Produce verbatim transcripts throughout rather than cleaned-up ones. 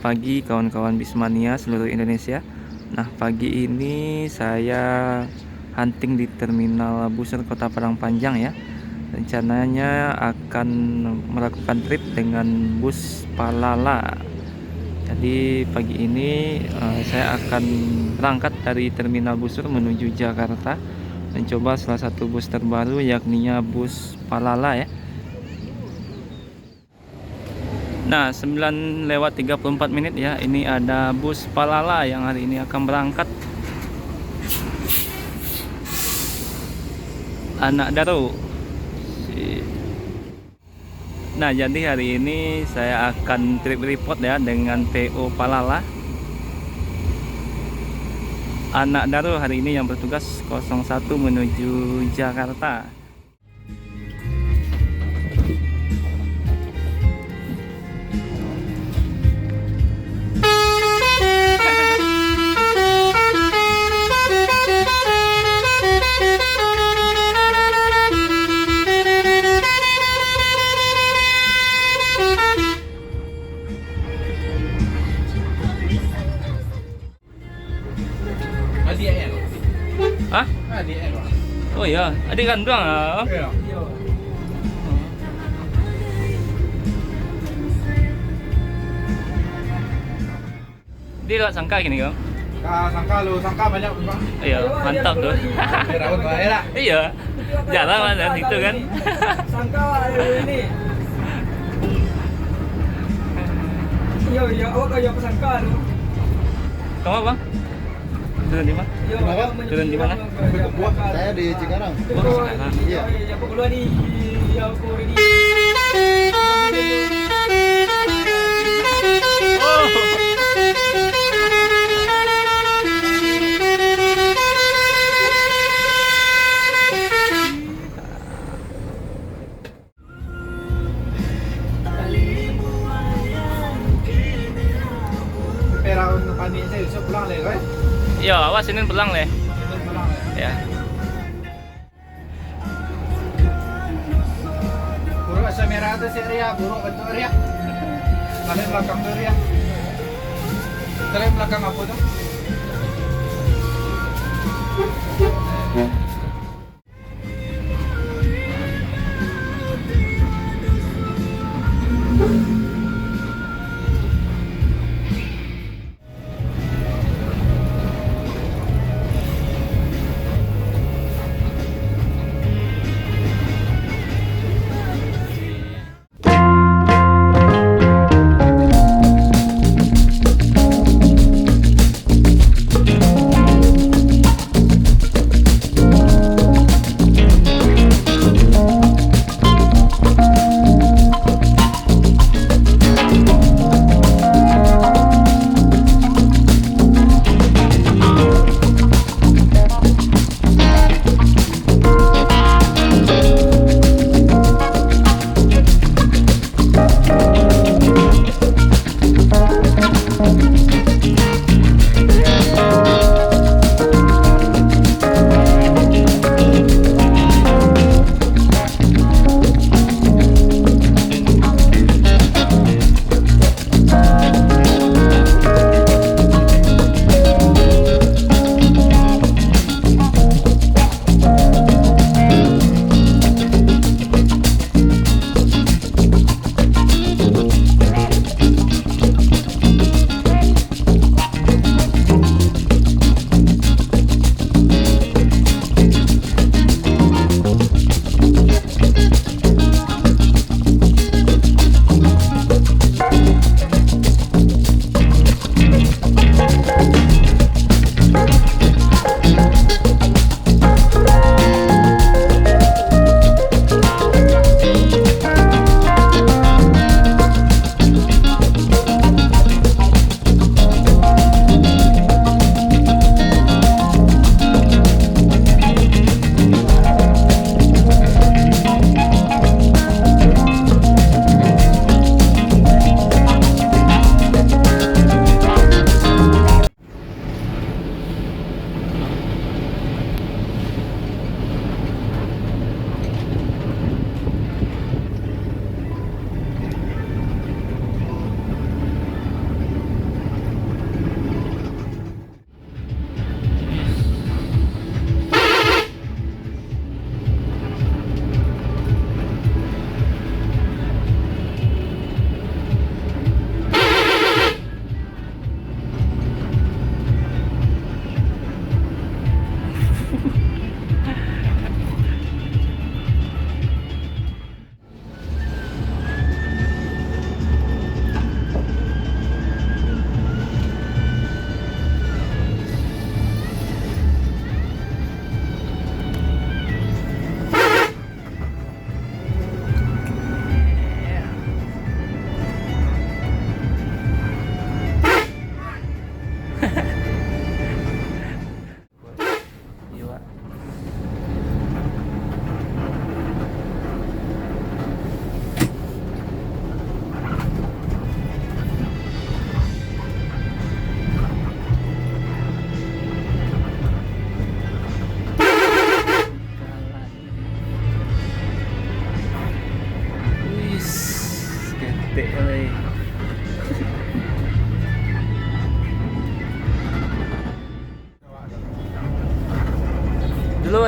Pagi, kawan-kawan Bismania seluruh Indonesia. Nah, pagi ini saya hunting di Terminal Busur Kota Padang Panjang, ya. Rencananya akan melakukan trip dengan bus Palala. Jadi, pagi ini, eh, saya akan berangkat dari Terminal Busur menuju Jakarta, mencoba salah satu bus terbaru, yakninya bus Palala, ya. Nah, sembilan lewat tiga puluh empat menit, ya. Ini ada bus Palala yang hari ini akan berangkat. Anak Daro. Si-, nah, jadi hari ini saya akan trip report, ya, dengan P O Palala. Anak Daro hari ini yang bertugas kosong satu menuju Jakarta. Adiak, ya? Hah? Adiak, ya? Oh, iya, adik kanduang lah. Iya. Dia lewat Sangka kini, Bang? Ka Sangka lu, Sangka banyak, Bang. Iya, mantap tu. Eh, raun bae lah. Iya. Jarang lah dari situ kan. Sangka ini. Iya, iya, awak kayak apa Sangka tu? Kamu apa? Turun di mana? Iya, kenapa? Turun di mana? Wah, saya di Cikarang. Oh, Cikarang. Iya. Iya, iya, apa keluar di, iya, apa keluar di. Oh. Perahu panik saya, besok pulang leh, kan? Yo, awak Senin pulang leh. Senin pulang leh. Ya. Buruk asam merah tu, si Ria. Buruk betul, Ria. Paling belakang tu, Ria. Paling belakang apa tu?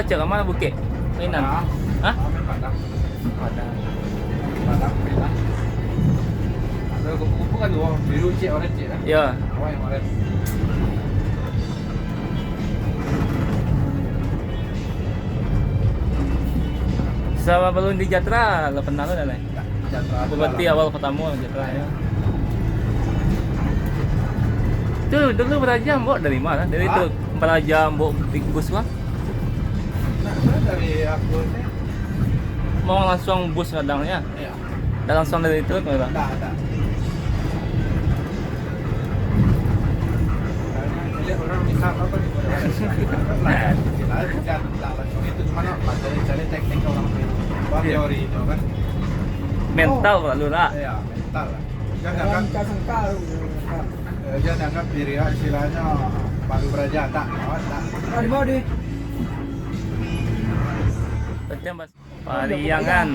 Cek ka ma, Bukik? Mainan? Padang. Hah? Ah, main Padang. Padang. Padang, main lah. Ado kupu-kupu kan tu, biru cek, orange cek kan? Ya. Awak yang orange. Sabalun di Jatra, lah pernah tu dah, Lai? Jatra tu. Berarti lah awal pertama Jatra, ya. Tu dulu baraja mbok dari ma? Dari tu baraja mbok di bus, Bang? Nah, dari aku ni. Mau langsung bus kadang, ya? Iya. Dah langsung dari itu, Bang? Dah, dah. Karena lihat orang misal apa di Korea. Lah, kita tidak langsung itu, cuma nak pelajari cari teknik orang tu. Buat teori itu kan. Mental lalu lah. Iya, mental lah. Jangan anggap, sangka-sangka tu. Eh, jangan anggap diri, ah, istilahnya baru beraja, tak, kawan, tak. Ah, di bawah deh. Pariangan.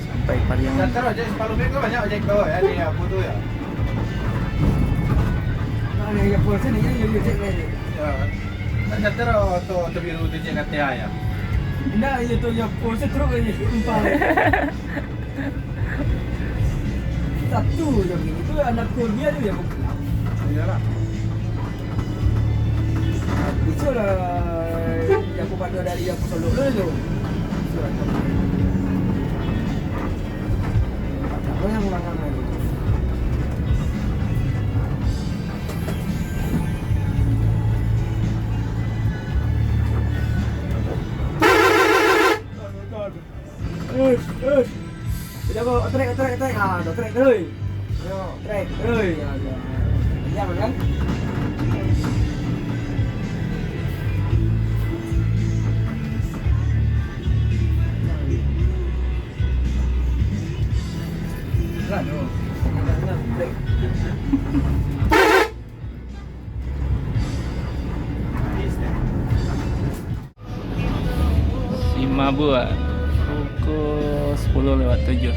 Sampai Pariangan. Jatra aja sepuluh menit tu banyak ojek bawah ya, di apa tu ya. Nah, yang pulsa ni, yang ojek ni. Ya. Kan Jatra atau terbiru tu je kata ya. Indak, itu yang pulsa truk ni, empat. Satu je gini tu, anak kuliah tu yang aku kenal. Iyalah. Bisa lah, yang aku pandai dari yang aku solok dulu tu. Bisa lah. Apa yang kurang aman? Ush, ush. Sudah, bawa trek, trek, trek. Ah, dah trek, trek. Yo, trek, trek. Ya, ya. Diam, kan? Berat tu. Trek. Simabua, pukul sepuluh lewat tujuh.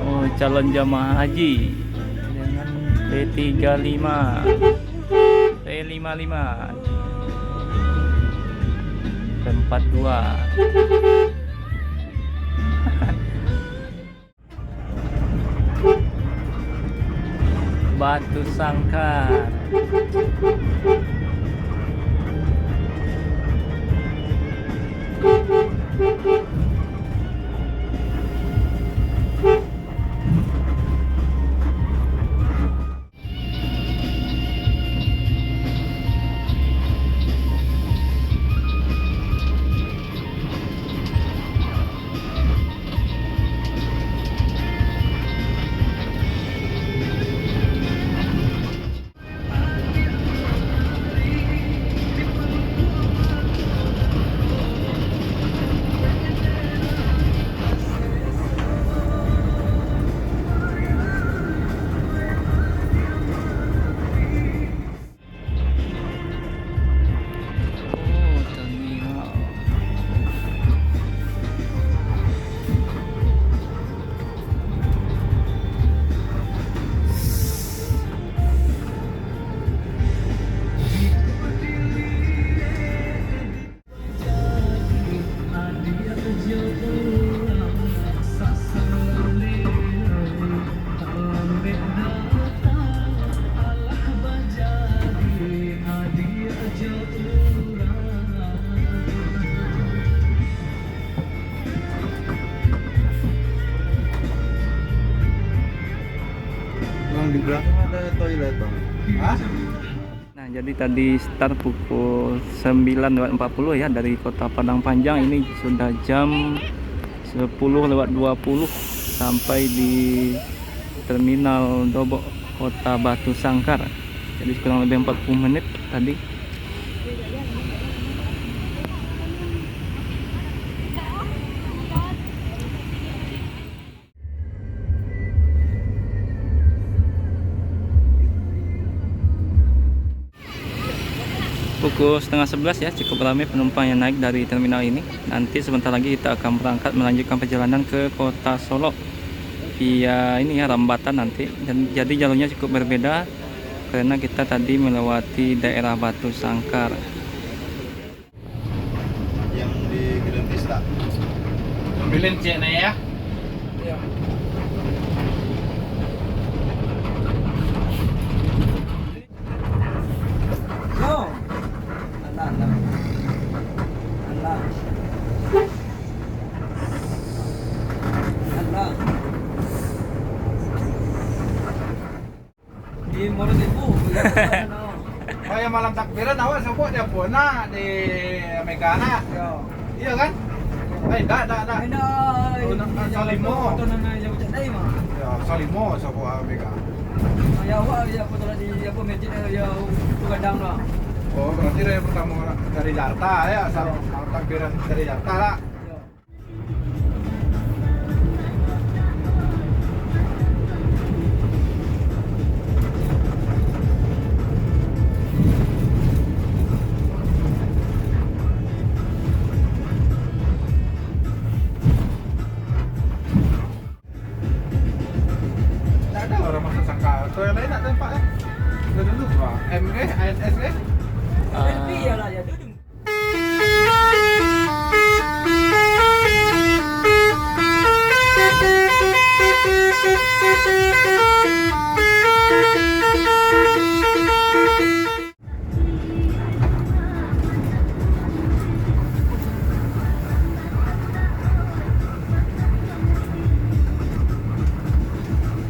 Oh, calon jamaah haji. T tiga lima. T lima lima. T empat dua. Batu Sangkar. Toilet, Bang. Hah? Nah, jadi tadi start pukul sembilan lewat empat puluh ya, dari Kota Padang Panjang. Ini sudah jam sepuluh lewat dua puluh, sampai di Terminal Dobok Kota Batu Sangkar. Jadi kurang lebih empat puluh menit tadi. Pukul setengah sebelas ya, cukup ramai penumpang yang naik dari terminal ini. Nanti sebentar lagi kita akan berangkat melanjutkan perjalanan ke Kota Solok via ini ya, Rambatan nanti. Dan jadi jalurnya cukup berbeda karena kita tadi melewati daerah Batu Sangkar. Yang di Greenpeace tak? Ambilin cek na ya. Iya. Yo. Alah, alah. Alah. Alah. Di Muaro Tebu. Oh, yang malam takbiran awak sobok di apo? Nah, di Mega nah. Yo. Iya kan? Eh, dak, dak, dak. Indak, Oh, nak, nak Solimo. Foto nan yang cak tadi mah. Ya, Solimo sobok, ah, Mega. Ah, ya, awak ya foto di apa, masjid, eh, ya, tu gadang lah. Oh, berarti dari pertama dari Jakarta ya, asal Yo. malam takbiran dari Jakarta lah. Yo. Tak ada orang masuk sangkar. Kalau yang lain nak tempat, eh. Dah dulu, wah. M, eh, I S S, eh. Ah. Tapi ya lah, ya, duduk.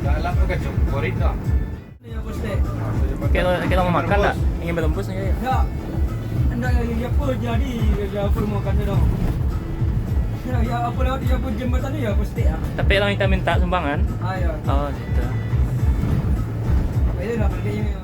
Dalam tu kacau, korit dah. Kalau, kalau mau makan tak? Ingin berembus aja ya? Ya. Anda ya, ya apa jadi, ya apa mau makan tu dong? Ya, ya apa lewat, ya apa jembatan tu ya apa stek ah. Tapi orang minta, minta sumbangan? Ah, ya. Oh, gitu. Apa ya dah, pergi ya.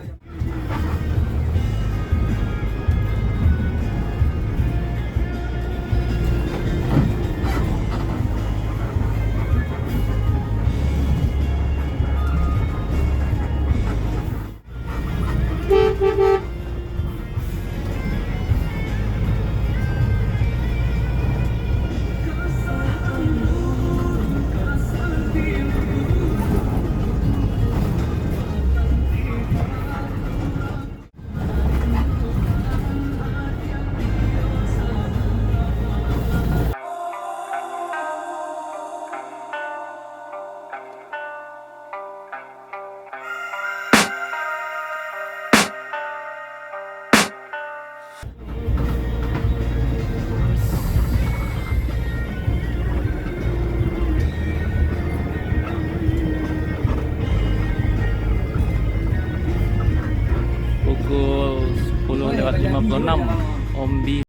Pukul sepuluh lewat lima puluh enam, Ombi.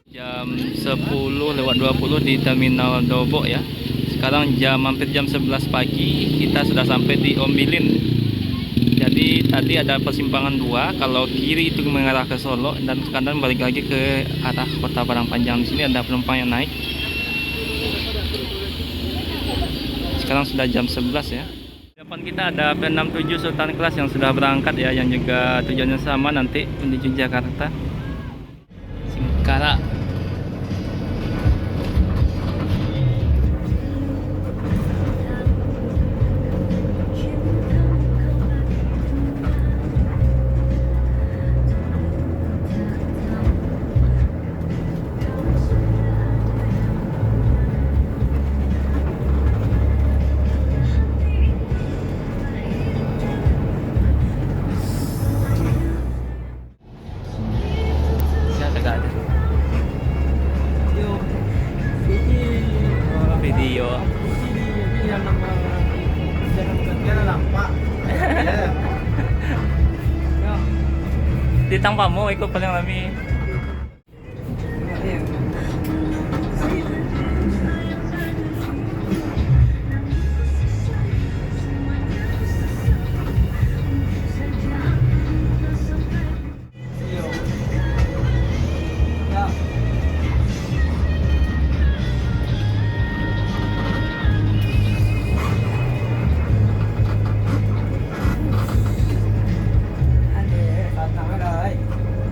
Jam sepuluh lewat dua puluh di Terminal Dobok ya. Sekarang jam, hampir jam sebelas pagi, kita sudah sampai di Ombilin. Jadi tadi ada persimpangan dua, kalau kiri itu mengarah ke Solok dan kanan balik lagi ke arah Kota Padang Panjang. Di sini ada penumpang yang naik. Sekarang sudah jam sebelas ya. Depan kita ada P enam tujuh Sultan Class yang sudah berangkat ya, yang juga tujuannya sama nanti menuju Jakarta. Singkarak. Siapa tak ada? Video. Video. Video yang nama, yang nama. Dia nampak. Ya. Di Tang Pamo ikut paling lami.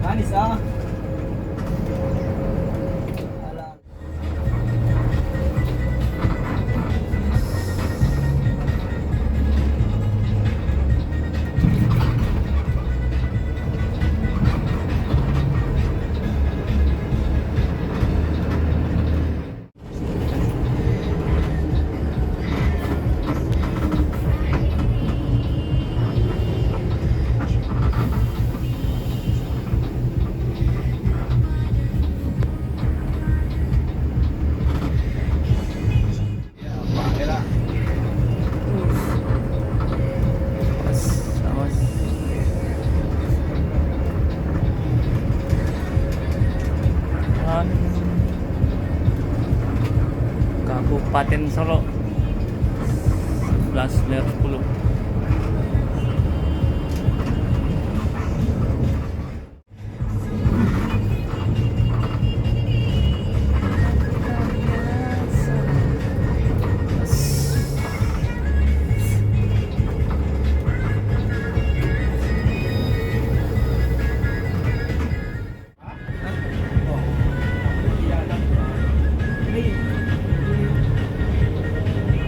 Manis ah. Kabupaten Solok, sebelas lewat sepuluh.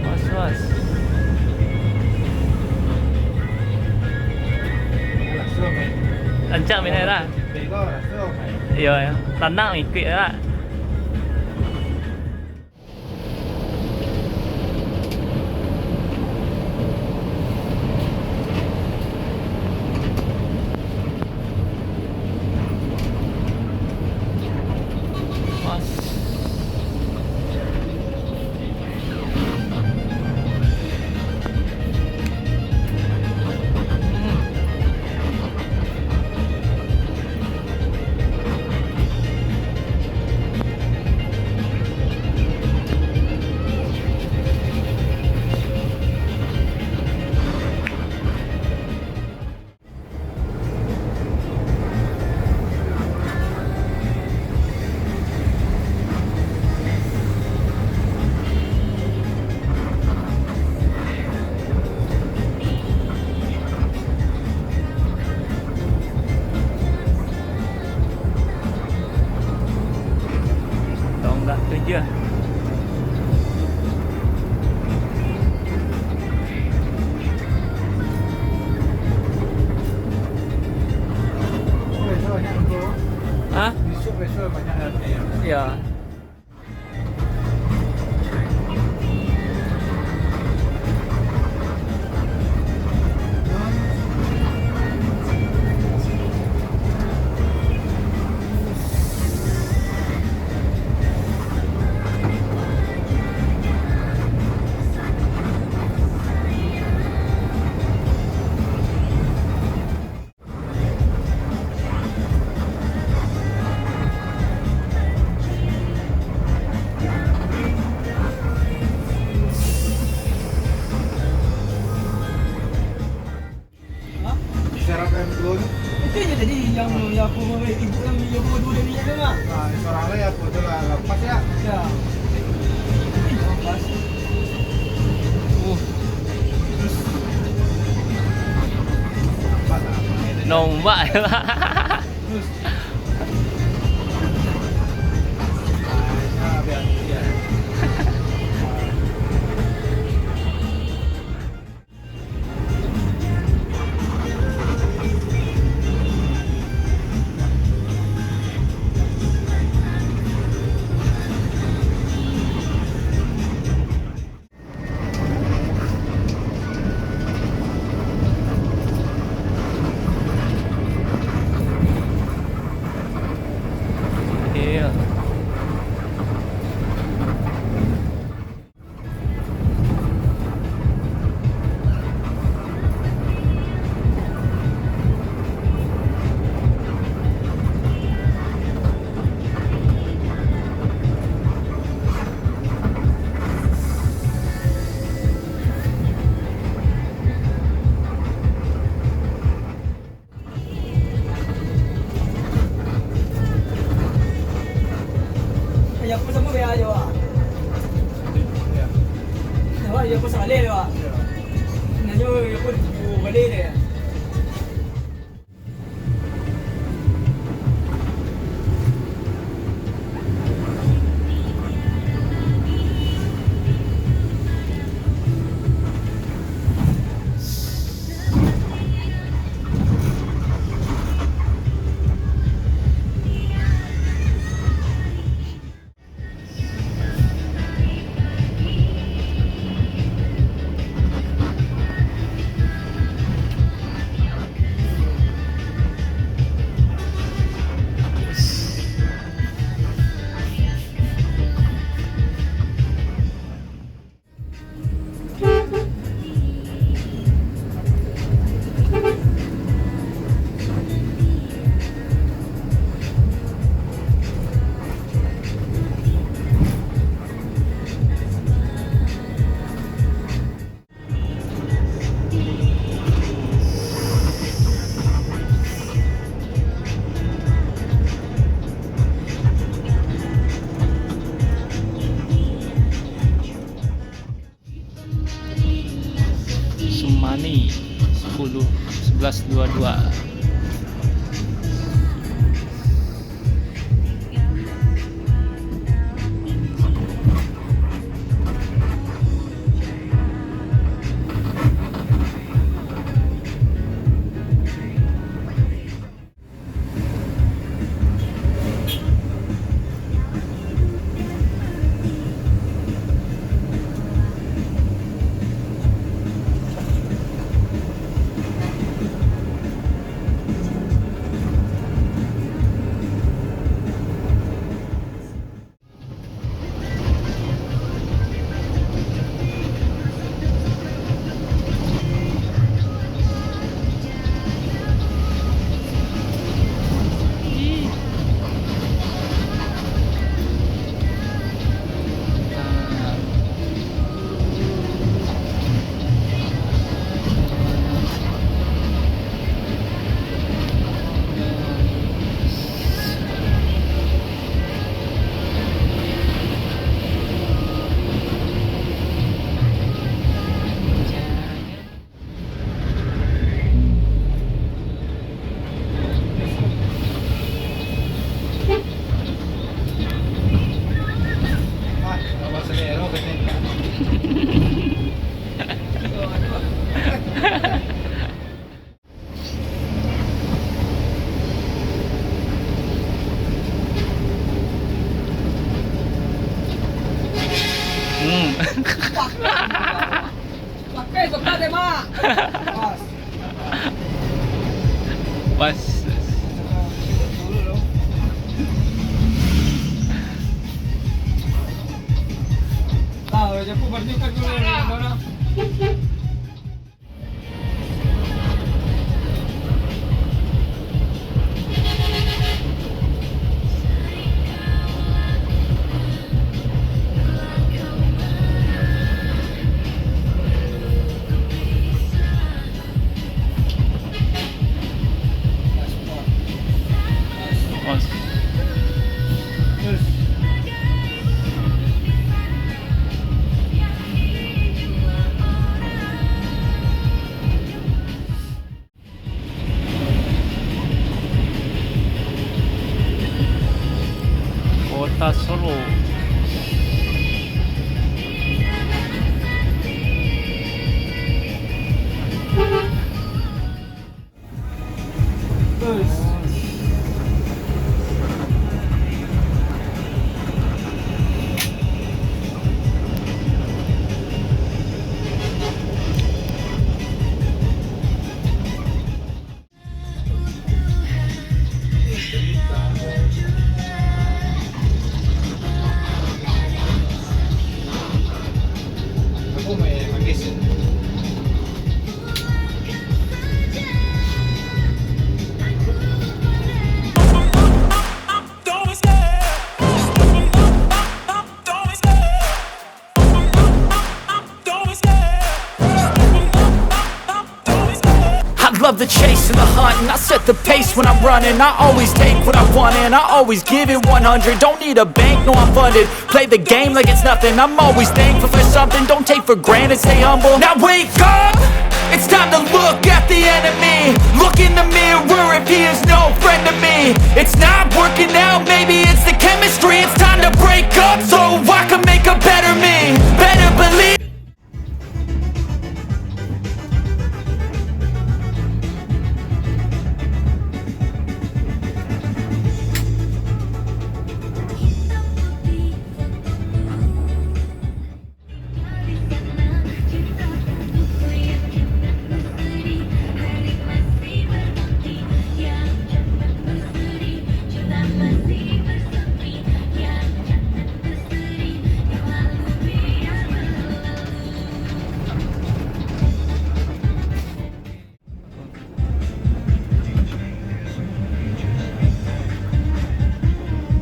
Was-was. Rancak minat lah. Iyo, iyo. Tanang ikuik lah. Yang, yang apa, yang ibu yang, yang dua-dua dari yang mana? Ah, seorang lagi apa tu lah, lepas ya? Ya. Lepas. Uh. Nampak tak? Nombak lah. Terus. Ah, biar, biar. Iya. Ayah pun sama gaya aja, Wak. Awak ayah pun salah leh, Wak. Nanya ayah pun, oh, boleh deh. Sumani sepuluh sebelas dua dua. Hmm. Pakai sekat deh, Mak. Pas. Pas. Ah, udah japu, berarti kan dulu, mana? Love the chase and the hunt, and I set the pace when I'm running. I always take what I want, and I always give it one hundred. Don't need a bank, no, I'm funded. Play the game like it's nothing. I'm always thankful for something. Don't take for granted, stay humble. Now wake up! It's time to look at the enemy. Look in the mirror if he is no friend to me. It's not working out, maybe it's the chemistry. It's time to break up so I can make a better me. Better believe.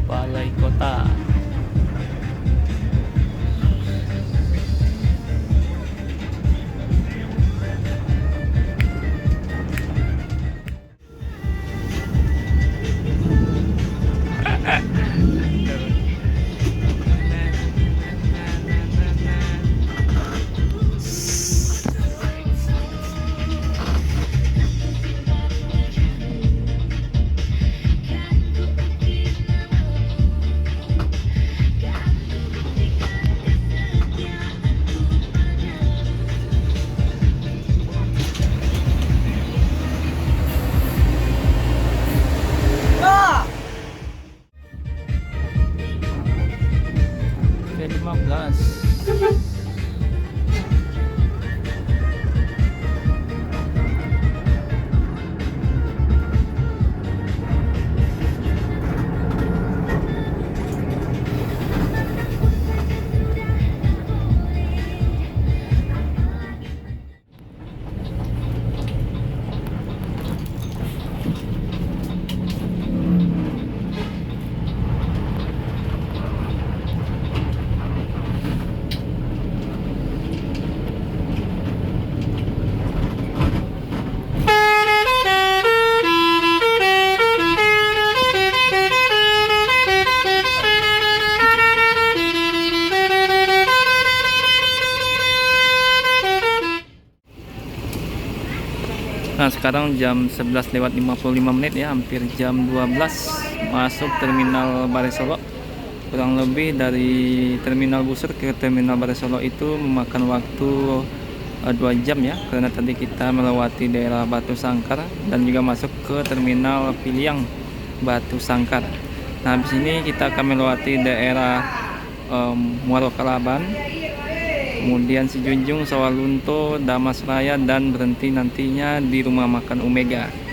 Balai Kota. P lima belas. Nah, sekarang jam sebelas lewat lima puluh lima menit ya, hampir jam dua belas, masuk terminal Balai Solok. Kurang lebih dari terminal Busur ke terminal Balai Solok itu memakan waktu, eh, dua jam ya, karena tadi kita melewati daerah Batu Sangkar dan juga masuk ke terminal Piliang Batu Sangkar. Nah, habis ini kita akan melewati daerah em, Muaro Kalaban, kemudian Sijunjung, Sawah Lunto, Damas Raya, dan berhenti nantinya di rumah makan Omega.